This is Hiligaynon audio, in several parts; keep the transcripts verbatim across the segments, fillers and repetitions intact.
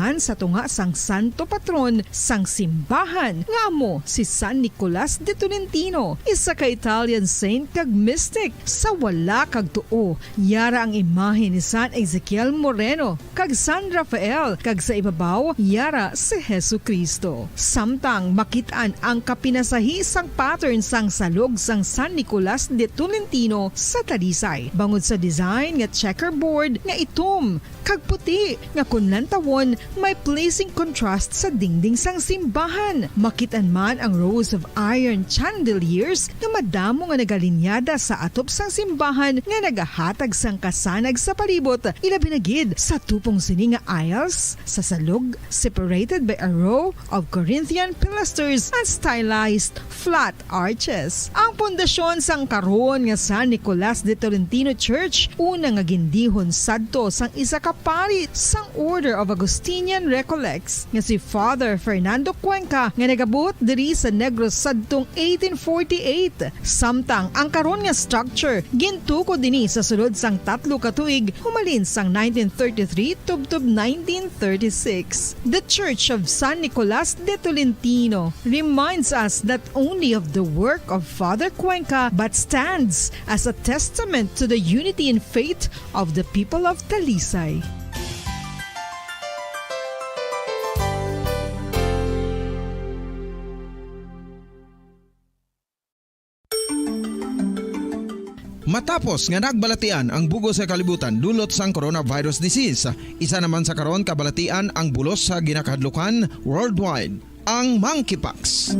An sa tunga sang santo patron sang simbahan, nga amo si San Nicolas de Tolentino, isa ka Italian saint kag mystic. Sa wala kag tuo, yara ang imahe ni San Ezekiel Moreno kag San Rafael, kag sa ibabaw, yara si Jesu-Cristo. Samtang makit-an ang kapinasahi sang pattern sang salog sang San Nicolas de Tolentino sa Talisay, bangod sa design nga checkerboard nga itom kag puti, nga kon lantawon, may pleasing contrast sa dingding sang simbahan. Makit-an man ang rows of iron chandeliers nga madamo nga nagalinyada sa atop sang simbahan nga nagahatag sang kasanag sa palibot, ilabi na gid sa tupong sini nga aisles sa salog, separated by a row of Corinthian pilasters and stylized flat arches. Ang pundasyon sang karon nga San Nicolas de Tolentino Church, una nga gindihon sadto sang isa ka pari sang Order of Augustinian Recollects, nga si Father Fernando Cuenca, nga nagabuot diri sa Negros sadtong eighteen forty-eight. Samtang ang karon nga structure gintukod ini sa sulod sang tatlo ka tuig, humalin sang nineteen thirty-three tubtob nineteen thirty-six. The Church of San Nicolas de Tolentino reminds us not only of the work of Father Cuenca, but stands as a testament to the unity in faith of the people of Talisay. Matapos nga nagbalatian ang bug-os nga kalibutan dulot sang coronavirus disease, isa naman sa karon kabalatian ang bulos sa ginakahadlukan worldwide, ang monkeypox.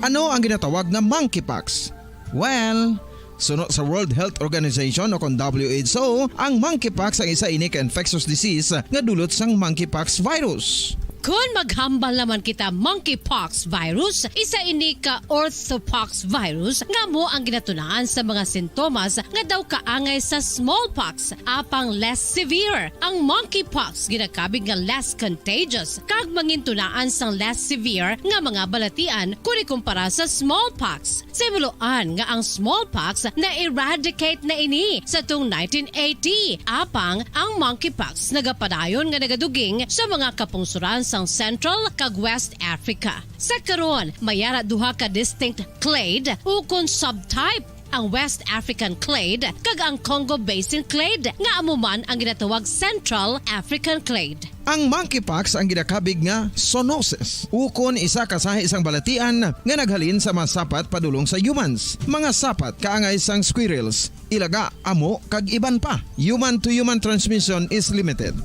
Ano ang ginatawag nga monkeypox? Well, suno sa World Health Organization o kon W H O, ang monkeypox ang isa ini ka infectious disease nga dulot sang monkeypox virus. Kon maghambal naman kita monkeypox virus, isa ini ka orthopox virus nga amo ang ginatunaan sa mga sintomas nga daw kaangay sa smallpox, apang less severe. Ang monkeypox ginakabig nga less contagious kag mangintunaan sang less severe nga mga balatian kon ikumpara sa smallpox. Sa himuloan nga ang smallpox na-eradicate na ini sa tung nineteen eighty, apang ang monkeypox nagapadayon nga nagaduging sa mga kapungsoran sang Central kag West Africa. Sa karon, may ara duha ka distinct clade ukon subtype, ang West African clade kag ang Congo Basin clade, nga amo man ang ginatawag Central African clade. Ang monkeypox ang ginakabig nga zoonosis, ukon isa ka sahi sang balatian nga naghalin sa mga sapat padulong sa humans, mga sapat kaangay sang squirrels, ilaga, amo, kag iban pa. Human-to-human transmission is limited.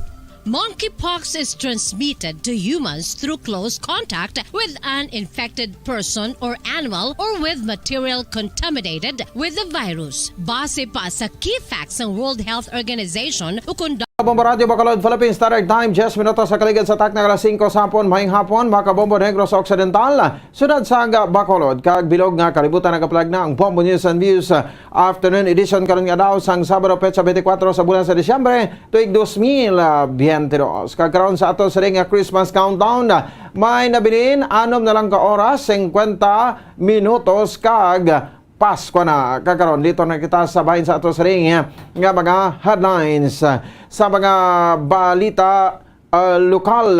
Monkeypox is transmitted to humans through close contact with an infected person or animal or with material contaminated with the virus. Base pa sa key facts ng World Health Organization, ukon Kabombo Radyo Bacolod, Philippine Standard Time, diyes minutos sa kaligid sa takna alas singko sa hapon. Maayong hapon, mga Kabombo Negros Occidental, siyudad sang Bacolod, kag bilog nga kalibutan. Nagapalag na ang Bombo News and Views, ah, Afternoon Edition karon nga adlaw sang Sabado, petsa twenty-four sa bulan sa Disyembre, tuig dos mil biyente dos. Kag karon sa ato sini nga Christmas countdown, may nabilin anom na lang ka oras, singkwenta minutos, kag Pasko na. Kag karon, liton na kita sa bahin sa ato siring nga mga headlines, ah, sa mga balita, ah, lokal.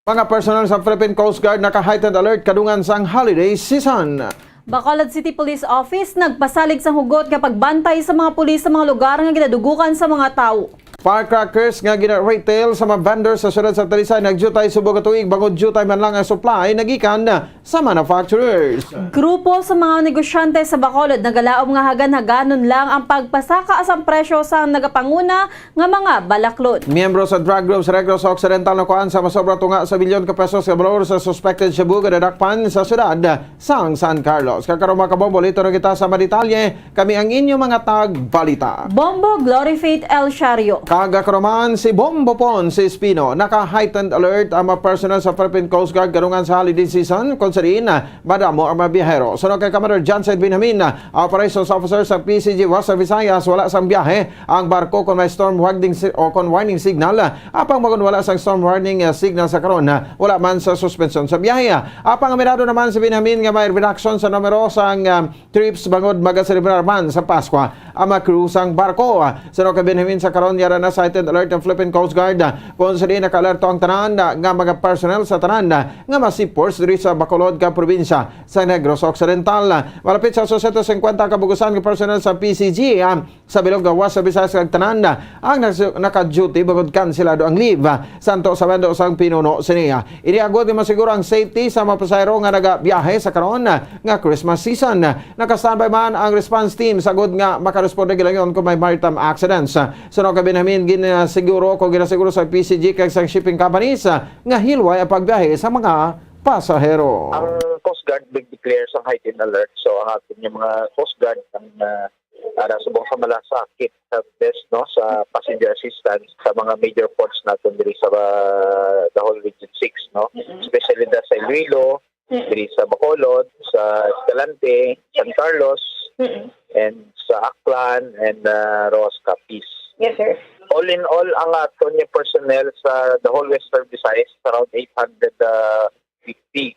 Mga personnel sa Philippine Coast Guard naka-heightened alert kadungan sang holiday season. Bacolod City Police Office nagpasalig sang hugot nga pagbantay sa mga pulis sa mga lugar nga ginadugukan sa mga tawo. Firecrackers nga gina-retail sa mga vendors sa siyudad sa Talisay nagdiutay subong nga tuig bangod diutay man lang ang supply nagikan sa manufacturers. Grupo sa mga negosyante sa Bacolod nagalaom nga hagan-haganon lang ang pagpasaka sang presyo sang nagapanguna nga mga balaklon. Miyembro sa drug group sa Negros Occidental nakuhaan sa masobra tunga sa milyon ka pesos nga balor sa suspected shabu nga nadakpan sa siyudad sang San Carlos. Kag karon, mga Kabombo, liton na kita sa madetalye. Kami ang inyo mga tagbalita. Bombo Glory Faith El Shario. Kag ako naman si Bombo Pon si Espino. Naka-heightened alert ang mga personnel sa Philippine Coast Guard kadungan sa holiday season, kung sa diin madamo ang mga biyahero. Suno kay Commander Johnson Benjamin, Operations Officer sa P C G Western Visayas, wala sang biyahe ang barko kon may storm warning si-, o kon warning signal. Apang kon wala sang storm warning, eh, signal sa karon, wala man sa suspensyon sa biyahe. Apang aminado naman si Benjamin nga may reduction sa numero sang, ah, trips bangod magaselebrar man sa Paskwa ang mga crew sang barko. Suno kay Benjamin, sa karon yara na sa heightened alert ang Philippine Coast Guard, ah, kung sa diin nakaalerto ang tanan, ah, nga mga personnel sa tanan, ah, nga mga seaports diri sa Bacolod kag probinsya sa Negros Occidental. Malapit sa sesenta ka bugusan nga personnel sa P C G, ah, sa bilog nga West Visayas kag tanan, ah, ang nas-, naka-duty bangod kanselado ang leave, ah, santo sa mando sang pinuno sini, ah. Ini agod nga masiguro ang safety sa mga pasahero nga nagabiyahe sa karon, ah, nga Christmas season. Naka-standby man ang response team sagod nga makaresponde gilayon kung may maritime accidents. Suno kay Benjamin, ginasiguro ko ginasiguro sa P C G kag sa shipping companies, ah, nga hilway ang pagbiyahe sa mga pasahero. Ang Coast Guard nag-declare sa heightened alert. So, ang aton nga mga Coast Guard ang, ah, ara subong sa malasakit sa desk, no, sa passenger assistance sa mga major ports naton diri sa, ah, the whole Region six, no, Mm-mm. Especially da sa Iloilo, Mm-mm. diri sa Bacolod, sa Escalante, San Carlos, Mm-mm. and sa Aklan, and, ah, Roxas, Capiz. Yes, sir. All in all, ang aton nga personnel sa the whole Western Visayas is around eight hundred, ah, fifty.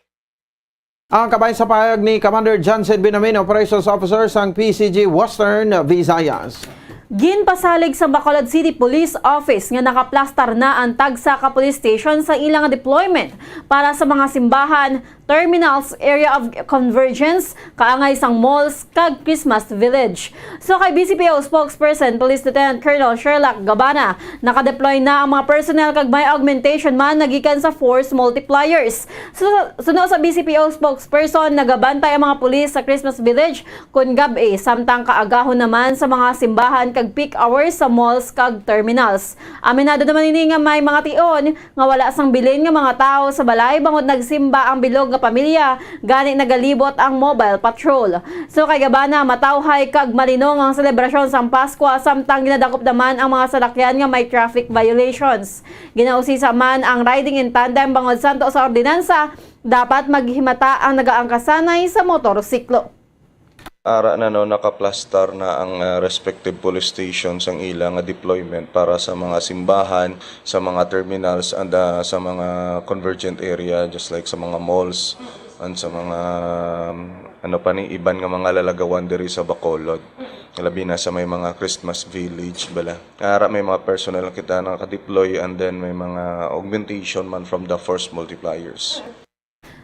Ang kabahin sa pahayag ni Commander Johnson Binamin, Operations Officer sang P C G Western Visayas. Ginpasalig sa Bacolod City Police Office nga nakaplastar na ang tagsa ka police station sa ilang deployment para sa mga simbahan, terminals, area of convergence, kaangay sang malls, kag Christmas Village. So kay B C P O spokesperson Police Lieutenant Colonel Sherlock Gabana, naka-deploy na ang mga personnel kag may augmentation man nagikan sa force multipliers. Su-, suno sa B C P O spokesperson, nagabantay ang mga pulis sa Christmas Village kon gab-i, samtang kaagahon naman sa mga simbahan kag peak hours sa malls kag terminals. Aminado naman ini nga may mga tion nga wala sang bilin nga mga tawo sa balay bangod nagsimba ang bilog nga pamilya, gani nagalibot ang mobile patrol. So kay Gabana, matawhay kag malinong ang selebrasyon sang Paskwa, samtang ginadakop naman ang mga salakyan nga may traffic violations. Ginausisa man ang riding in tandem bangod santo sa ordinansa, dapat maghimata ang nagaangkasanay sa motorsiklo. Ara na, no, nakaplastar na ang, ah, respective police stations ang ila nga deployment para sa mga simbahan, sa mga terminals, and, ah, sa mga convergent area, just like sa mga malls and sa mga, um, ano pa ni, iban nga mga lalagawan diri sa Bacolod. Labi na sa may mga Christmas village bala. Ara may mga personnel kita naka-deploy, and then may mga augmentation man from the force multipliers.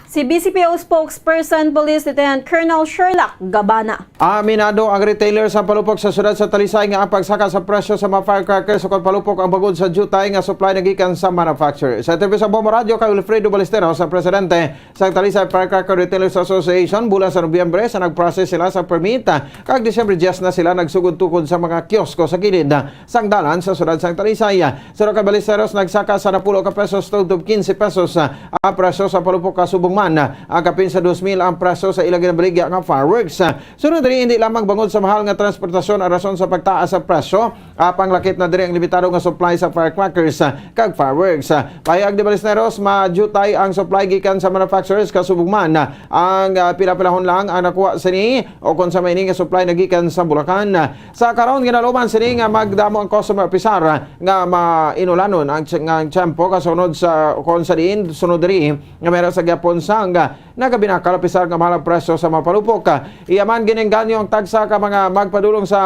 Si B C P O spokesperson Police Lieutenant Colonel Sherlock Gabana. Aminado ang retailer sa palupok sa siyudad sa Talisay nga ang pagsaka sa presyo sa mga firecrackers ukon palupok ang bangod sa diutay nga supply nagikan sa manufacturer. Sa interview sa Bombo Radio kay Wilfredo Ballesteros, ang presidente sa Talisay Firecracker Retailers Association, bulan sa Nobyembre sa nag-process sila sa permit, kag Disyembre diyes na sila nagsugod tukod sa mga kiosko sa kilid sang dalan sa siyudad sang Talisay. Suno kay Ballesteros, nagsaka sa napulo ka pesos tubtob quince pesos, ah, ang presyo sa palupok ka subong man, ah, kapin sa dos mil ang presyo sa ilang ginabaligya nga fireworks. Sunod diri, hindi lamang bangod sa mahal nga transportasyon ang rason sa pagtaas sa presyo, apang lakip na diri ang limitado nga supply sa firecrackers, ah, kag fireworks. Ah, pahayag ni Ballesteros, madiyutay ang supply gikan sa manufacturers, kasubong man, ah, ang, ah, pila-pilahon lang ang nakuha sini o kon sa may ini nga supply nagikan sa Bulacan. Sa karon, ginaloman sini nga magdamo ang customer, apisar nga mainulanon ang tse-, nga ang tiyempo kasunod sa, kon sa diin, sunod diri nga meron sa gyapon sang, ah, nagabinakal, apisar nga mahal ang presyo sa mga palupok. Iya man ginengganyo ang tagsa ka mga magpadulong sa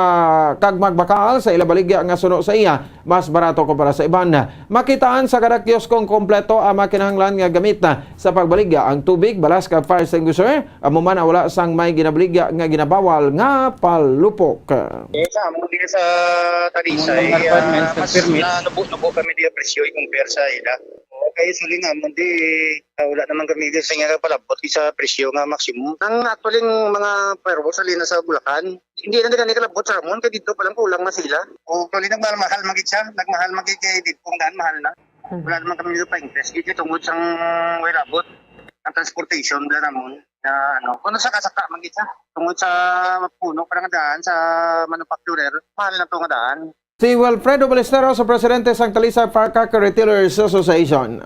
kag magbakal sa ila baligya nga suno sa iya mas barato kumpara sa iban. Makitaan sa kada kioskong kompleto ang mga kinahanglan nga gamit sa pagbaligya, ang tubig, balas kag fire extinguisher, amo man ang wala sang may ginabaligya nga ginabawal nga palupok. Eh, sa amon diri sa Talisay, Mga ah, apartments, mas permits. Nanubo-nubo kami di presyo i-compare sa ila. Okay, suling amon di, ah, wala naman kami di sa nga palabot sa presyo nga maximum. Ang actually, mga fireworks sa lina sa Bulacan, hindi na nila nikalabot sa amon, kay dito pa lang kulang na sila. O, actually, nagmahal-mahal man gid siya. Nagmahal man gid kay dito ang daan, mahal na. Hmm. Wala naman kami dito pa-increase gid tungod sang way labot. Ang transportation, wala namon na, ano, kung nasaka-saka man gid siya. Tungod sa puno pa nga daan sa manufacturer, mahal na to nga daan. Si Wilfredo Ballesteros, ang presidente sang Talisay Firecracker Retailers Association.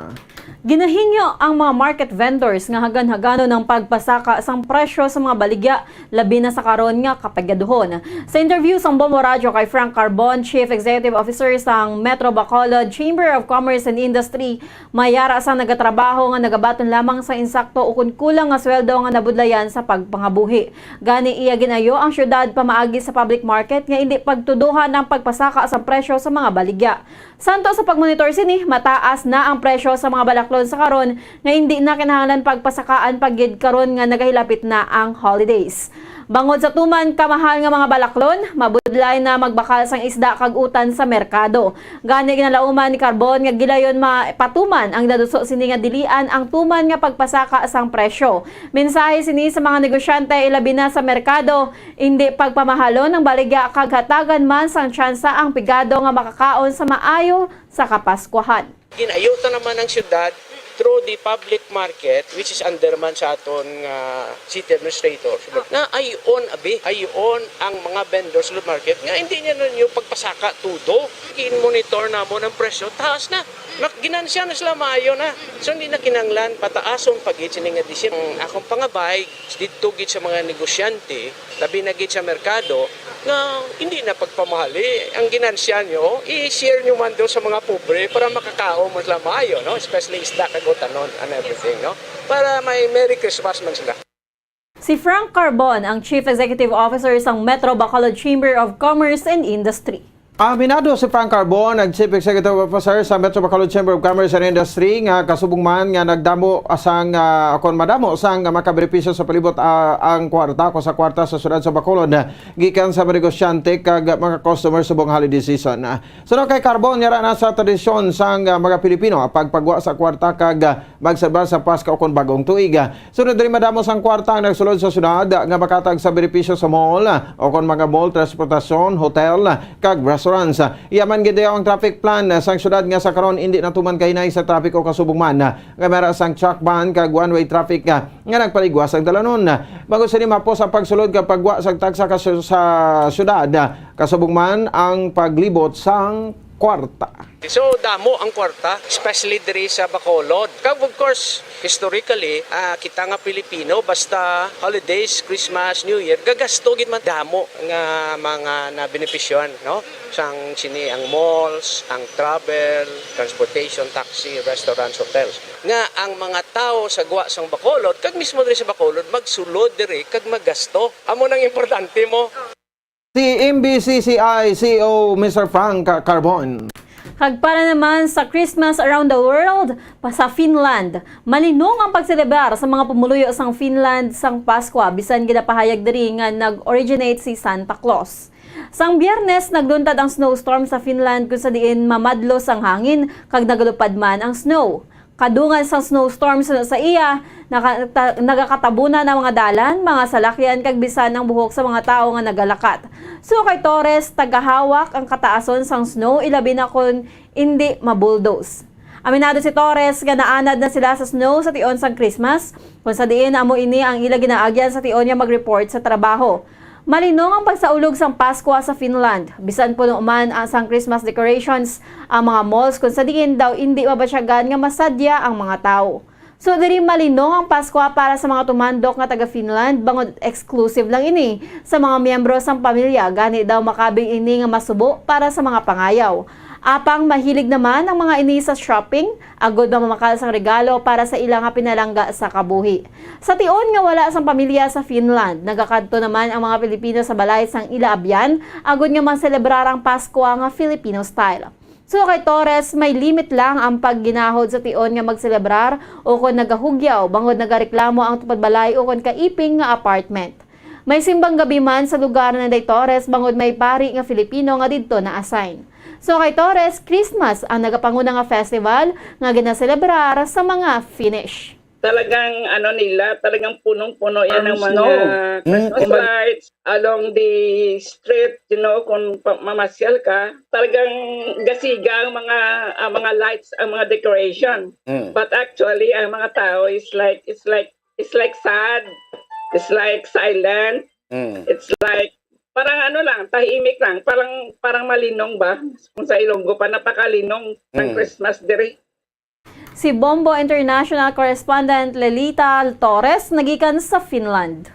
Ginahingyo ang mga market vendors nga hagan-haganon ang pagpasaka sang presyo sa mga baligya, labi na sa karon nga kapagaduhon. Sa interview sang Bombo Radyo kay Frank Carbon, Chief Executive Officer sang Metro Bacolod Chamber of Commerce and Industry, may ara sang nagatrabaho nga nagabaton lamang sa insakto ukon kulang nga sweldo nga nabudlayan sa pagpangabuhi. Gani, iya gin-ayo ang syudad pamaagi sa public market nga indi pagtuduhan ang pagpasaka sang presyo sa mga baligya. Santo sa pagmonitor sini, mataas na ang presyo sa mga balaklon sa karon nga indi na kinahanglan pagpasakaan pa gid karon nga nagahilapit na ang holidays. Bangod sa tuman ka mahal nga mga balaklon, mabudlay na magbakal sang isda kag utan sa merkado. Gani, ginalauman ni Carbon nga gilayon mapatuman ang naduso sini nga dilian ang tuman nga pagpasaka sang presyo. Mensahe sini sa mga negosyante, ilabi na sa merkado, indi pagpamahalon ang baligya kag hatagan man sang tsansa ang pigado nga makakaon sa maayo sa Kapaskwahan. Gin-ayo ta naman ang syudad through the public market, which is under man sa aton nga city administrator, nga ayon, abi, ayon ang mga vendors sa market nga hindi niya ninyo pagpasaka tudo. Gin-monitor namon ang presyo, taas na. Mak-, ginansya na sila, maayo na. So, hindi na kinanglan pataason pa gid sini nga disyembre. Ang akong pangabay, didto gid sa mga negosyante, labi na gid sa merkado, nga hindi na pagpamahali. Ang ginansya nyo, i-share nyo man do sa mga pobre para makakaon man sila maayo, no? Especially isda kag utanon and everything, no? Para may Merry Christmas man sila. Si Frank Carbon ang Chief Executive Officer sang Metro Bacolod Chamber of Commerce and Industry. Aminado si Frank Carbon, ang Chief Executive Officer sa Metro Bacolod Chamber of Commerce and Industry, nga kasubong man nga nagdamo sang, ah, kon madamo sang makabenepisyo sa palibot, ah, ang kwarta, kon sa kwarta sa siyudad sa Bacolod, ah, gikan sa mga negosyante kag mga customer subong holiday season. Ah, suno kay Carbon, yara na sa tradisyon sang, ah, mga Pilipino ang pagpagwa sa kwarta kag, ah, magsalbar sa Pasko ukon Bagong Tuig. Sunod diri, madamo sang kwarta ang nagsulod sa syudad nga makatag sa benepisyo sa mall, ukon mga mall, transportasyon, hotel, kag restaurants. Iya man gid ang traffic plan sang syudad nga sa karon indi natuman kahinay sa trapiko kasubong man nga may ara sang truck ban kag one-way traffic nga nagpaligwas ang dalanon. Bangod sini, mapos ang pagsulod kag pagwa sang taksa ka sa syudad, kasubong man ang paglibot sang kwarta. So, damo ang kwarta, especially diri sa Bacolod. Kag of course, historically, ah, kita nga Pilipino, basta holidays, Christmas, New Year, gagasto gid man damo nga mga nabenepisyohan, no? Sang sini ang malls, ang travel, transportation, taxi, restaurants, hotels. Nga ang mga tawo sa gwa sang Bacolod, kag mismo diri sa Bacolod, magsulod diri kag magasto. Amo nang importante mo. Si M B C C I C E O Mister Frank Carbon. Kag para naman sa Christmas around the world, pa sa Finland, malinong ang pagselebrar sa mga pumuluyo sang Finland sang Paskwa, bisan ginapahayag diri nga nag-originate si Santa Claus. Sang Biyernes, nagluntad ang snowstorm sa Finland, kung sa diin mamadlos ang hangin kag nagalupad man ang snow. Kadungan sang snowstorm, suno sa iya, naka-, ta-, nagakatabunan ang mga dalan, mga salakyan, kag bisan ang buhok sa mga tawo nga nagalakat. Suno kay Torres, tagahawak ang kataason sang snow, ilabi na kon indi mabulldoze. Aminado si Torres nga naanad na sila sa snow sa tion sang Christmas, kung sa diin amo ini ang ila ginaagyan sa tion nga mag-report sa trabaho. Malinong ang pagsaulog sang Paskwa sa Finland. Bisan puno man ang sang Christmas decorations, ang mga malls kung sa diin daw indi mabatyagan nga masadya ang mga tawo. So, diri malinong ang Paskwa para sa mga tumandok nga taga-Finland, bangod exclusive lang ini sa mga miyembro sang pamilya, gani daw makabig ini nga masubo para sa mga pangayaw. Apang mahilig naman ang mga ini sa shopping, agod mamamakal sang regalo para sa ila nga pinalangga sa kabuhi. Sa tion nga wala sang pamilya sa Finland, nagakadto naman ang mga Pilipino sa balay sang ila abyan, agod nga maselebrar ang Paskwa nga Filipino style. Suno kay Torres, may limit lang ang pagginahod sa tion nga magselebrar ukon nagahugyaw, bangod nagareklamo ang tupad balay ukon kaiping nga apartment. May simbang gabi man sa lugar ni Torres, bangod may pari nga Filipino nga didto na-assign. Suno kay Torres, Christmas ang nagapanguna nga festival nga ginaselebrar sa mga Finnish. Talagang ano nila, talagang punong-puno yan Ang ng mga snow. Mm, Christmas kumbaga lights along the street, you know, kung pa-, mamasyal ka, talagang gasiga ang mga, ang mga lights, ang mga decoration. Mm. But actually, ang mga tao is like, it's like, it's like sad, it's like silent, Mm. it's like, parang ano lang, tahimik lang, parang, parang malinong ba? Kung sa Ilonggo pa, napakalinong ng Mm. Christmas diri. Si Bombo International correspondent Lelita Torres nagikan sa Finland.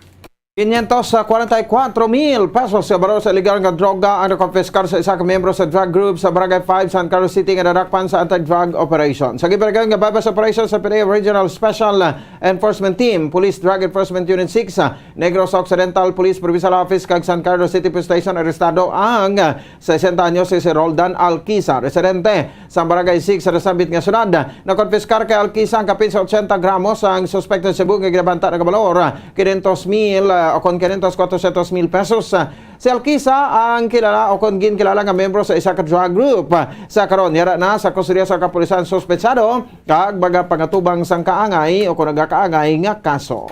Quinientos cuarenta y cuatro mil pesos sa baro sa illegal nga droga ang nakonpiskar sa isa ka miyembro sa drug group sa Barangay five, San Carlos City, nga nadakpan sa anti-drug operation. Sa ginpaligayon nga buy-bust operation sa P N A Regional Special Enforcement Team, Police Drug Enforcement Unit six, Negros Occidental Police Provincial Office, kag San Carlos City Police Station, arestado ang sesenta anyos si Roldan Alquiza, residente sa Barangay six sa nasambit nga syudad. Nakonpiskar kay Alquiza ang kapin sa ochenta gramos. Ang suspect sa Cebu nga ginabanta nga balor, quinientos mil, ah, o kon quinientos, cuatrocientos mil pesos. Si Alquiza ang kilala o kon ginkilala nga membro sa isa ka drug group. Sa karon, yara na sa kustodiya sa kapulisan ang suspetsado kag magapangatubang sang kaangay o kon nagakaangay nga kaso.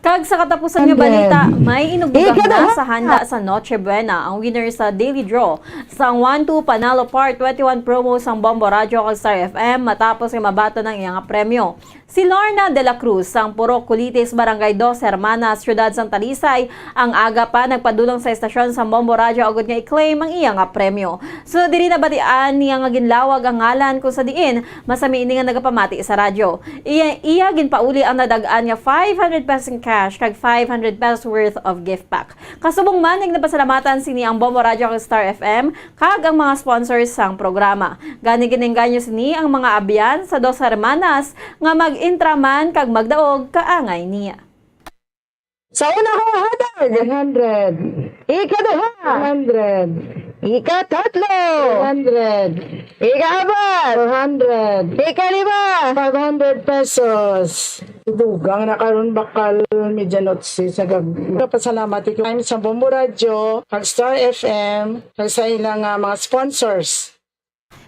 Kag sa katapusan nga balita, may inugbugak na sa handa sa Noche Buena ang winner sa Daily Draw sang One Two Panalo Part twenty-one promo sang Bombo Radyo kag Star F M matapos nga mabaton ang iyang premyo. Si Lorna de la Cruz sang Purok Culitis, Barangay Dos Hermanas, Siyudad sang Talisay, ang aga pa nagpadulong sa estasyon sang Bombo Radyo agud nga i-claim ang iya nga premyo. Sunod diri, nabatian niya nga ginlawag ang ngalan kung sa diin masami ini nga nagapamati sa radyo. Iya, iya ginpauli ang nadag-an nga five hundred pesos in cash kag five hundred pesos worth of gift pack. Kasubong man, nagpasalamatan sini ang Bombo Radyo kag Star F M kag ang mga sponsors sang programa. Gani, ginengganyo sini ang mga abyan sa Dos Hermanas nga mag-intra man kag magdaog kaangay niya. Sa una, one hundred. One hundred. Ikaduha. One hundred. Ikatatlo. One hundred. Ikaapat. Four hundred. Ikalima. Five hundred pesos. Dugang na karon, bakal medyanotse sa gab-, pasalamat ko sa Bombo Radyo, kag Star F M, kag sa ilang, ah, mga sponsors.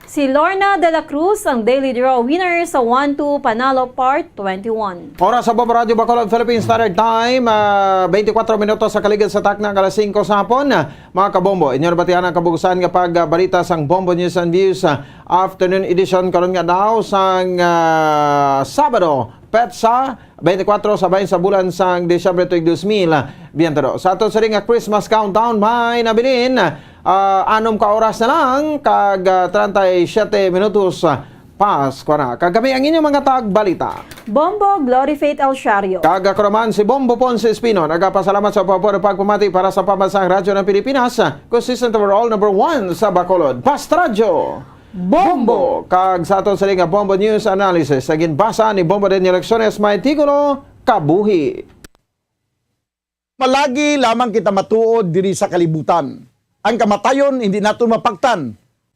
Si Lorna de la Cruz ang Daily Draw winner sa One Two Panalo Part twenty-one. Oras sa Bombo Radyo Bacolod, Philippine Standard Time, ah, twenty-four minutos sa kaligid sa takna nga alas singko sa hapon. Mga kabombo, inyo nabatian ang kabugusan nga pagbalita sang Bombo News and Views, ah, Afternoon Edition karon nga adlaw sang, ah, Sabado, petsa twenty-four sa bahin sa bulan sang Disyembre tuig dos mil biyente dos. Sa aton sini nga Christmas countdown, may nabilin, ah, anom ka oras na lang kag, ah, treinta y siete minutos, ah, Pasko na. Kag kami ang inyong mga tagbalita. Bombo Glory Faith Alciario. Kag ako naman si Bombo Ponce Espino. Nagapasalamat sa pagpapamati para sa Pambansang Radyo ng Pilipinas, consistent overall number one sa Bacolod. Past Radyo. Bombo! Kag sa aton sini nga Bombo News Analysis, sa ginbasa ni Bombo Daniel Lecciones, may titulo, Kabuhi. Malagi lamang kita matuod diri sa kalibutan. Ang kamatayon hindi naton mapaktan.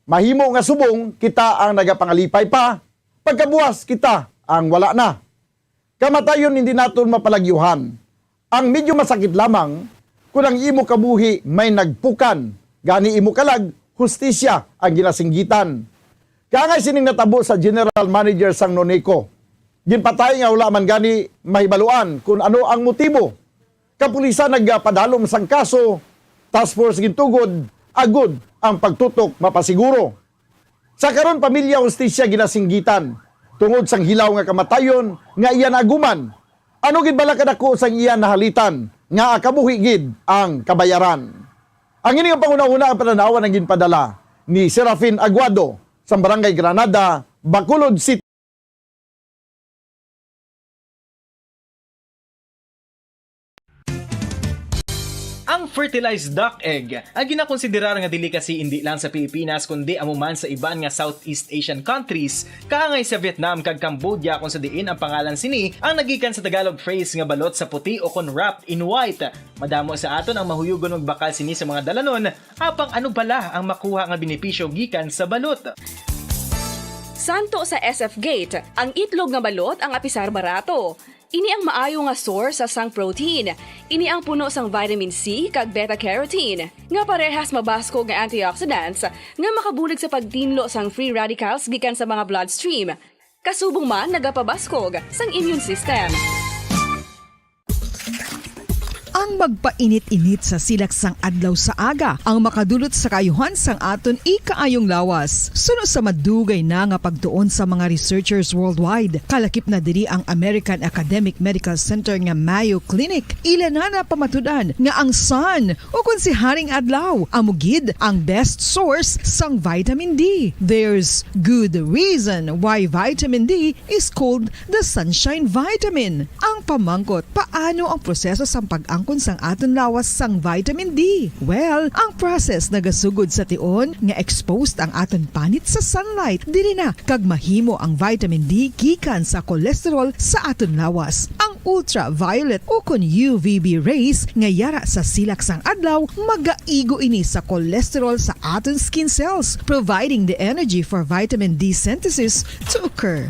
Mahimo nga subong kita ang nagapangalipay pa, pagkabuas kita ang wala na. Kamatayon hindi naton mapalagyuhan. Ang medyo masakit lamang, kun ang imo kabuhi may nagpukan, gani imo kalag, hustisya ang ginasinggitan. Kaangay sining natabo sa general manager sang Noneco. Ginpatay nga wala man gani mahibaluan kun ano ang motibo. Kapulisan nagapadalom sang kaso, task force gintugod, agud ang pagtutok mapasiguro. Sa karon, pamilya, hustisya ginasinggitan tungod sang hilaw nga kamatayon nga iya naaguman. Ano gid bala kadako sang iya nahalitan nga kabuhi gid ang kabayaran? Ang ini nga panghunahuna ang pananawan ang ginpadala ni Serafin Aguado sa Barangay Granada, Bacolod City. Ang fertilized duck egg, ang ginakonsiderar nga delicacy indi lang sa Pilipinas kundi amo man sa iban nga Southeast Asian countries, kaangay sa Vietnam kag Cambodia, kung sa diin ang pangalan sini ang nagikan sa Tagalog phrase nga balot sa puti o kon wrapped in white. Madamo sa aton ang mahuyugon magbakal sini sa mga dalanon, apang ano bala ang makuha nga benepisyo gikan sa balot? Santo sa S F Gate, ang itlog nga balot ang apisar barato. Ini ang maayo nga source sa sang protein. Ini ang puno sang vitamin C kag beta carotene, nga parehas mabaskog nga antioxidants nga makabulig sa pagtinlo sang free radicals gikan sa mga bloodstream. Kasubong man nagapabaskog sang immune system. Ang magpainit-init sa silak sang adlaw sa aga ang makadulot sa kaayuhan sang aton ikaayong lawas. Suno sa madugay na nga pagtuon sa mga researchers worldwide, kalakip na diri ang American Academic Medical Center nga Mayo Clinic, ila na napamatud-an nga ang sun, ukon si Haring Adlaw, amo gid ang best source sang vitamin D. There's good reason why vitamin D is called the sunshine vitamin. Ang pamangkot, paano ang proseso sang pag-angkon sang aton lawas sang vitamin D? Well, ang process nagasugod sa tion nga exposed ang aton panit sa sunlight. Diri na kag mahimo ang vitamin D gikan sa cholesterol sa aton lawas. Ang ultraviolet ukon U V B rays nga yara sa silak sang adlaw, magaigo ini sa cholesterol sa aton skin cells, providing the energy for vitamin D synthesis to occur.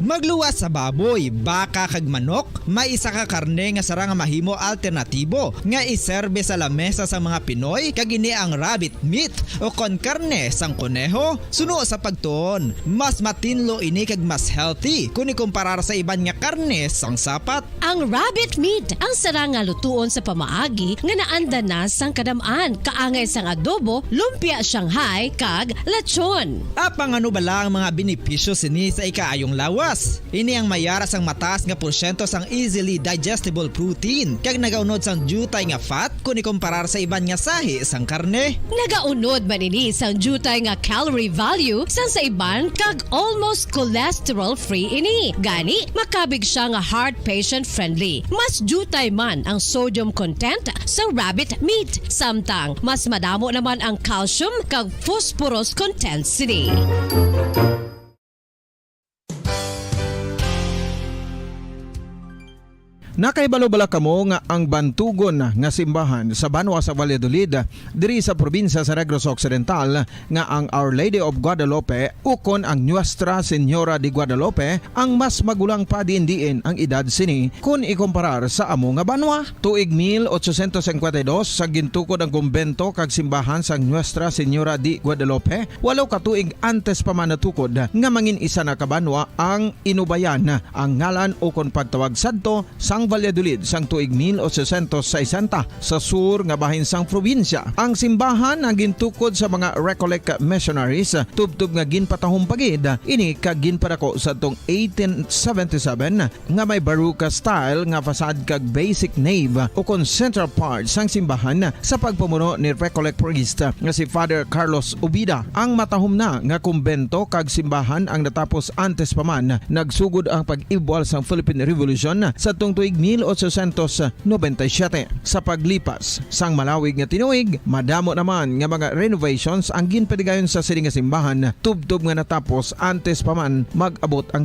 Magluwas sa baboy, baka, kag manok, may isa ka karne nga sarang nga mahimo alternatibo nga iserbe sa lamesa sang mga Pinoy, kag ini ang rabbit meat, ukon karne sang koneho. Suno sa pagtuon, mas matinlo ini kag mas healthy kon ikumparar sa iban nga karne sang sapat. Ang rabbit meat ang sarang nga lutuon sa pamaagi nga naanda na sang kadam-an, kaangay sang adobo, lumpia Shanghai, kag lechon. Apang ano bala ang mga benepisyo sini sa ikaayong lawas? Ini ang mayara sang mataas nga porsyento sang easily digestible protein, kag nagaunod sang diutay nga fat kon ikumparar sa iban nga sahi sang karne. Nagaunod man ini sang diutay nga calorie value sang sa iban, kag almost cholesterol-free ini. Gani, makabig sia nga heart patient-friendly. Mas diutay man ang sodium content sa rabbit meat, samtang mas madamo naman ang calcium kag phosphorus content sini. Nakahibalo bala kamo nga ang bantugon nga simbahan sa banwa sa Valladolid, diri sa probinsya sa Negros Occidental, nga ang Our Lady of Guadalupe ukon ang Nuestra Señora de Guadalupe ang mas magulang pa diin-diin ang edad sini kon ikumparar sa amo nga banwa? Tuig mil ochocientos cincuenta y dos, sa gintukod ang kumbento kag simbahan sang Nuestra Señora de Guadalupe, walo ka tuig antes pa man natukod nga mangin isa na ka banwa ang Inubayan, ang ngalan ukon pagtawag sadto sang Valladolid sang tuig mil ochocientos sesenta, sa sur nga bahin sang probinsya. Ang simbahan ang gintukod sa mga Recollect missionaries, tubtob nga ginpatahom pa gid ini kag ginpadako sadtong eighteen seventy-seven, nga may Baroque style nga facade kag basic nave ukon central part sang simbahan sa pagpamuno ni Recollect priest nga si Father Carlos Ubida. Ang matahom na nga kumbento kag simbahan ang natapos antes pa man nagsugod ang pag-ibwal sang Philippine Revolution sadtong tuig mil ochocientos noventa y siete. Sa paglipas sang malawig nga tinuig, madamo naman nga mga renovations ang ginpatigayon sa sini nga simbahan, tubtob nga natapos antes pa man mag-abot ang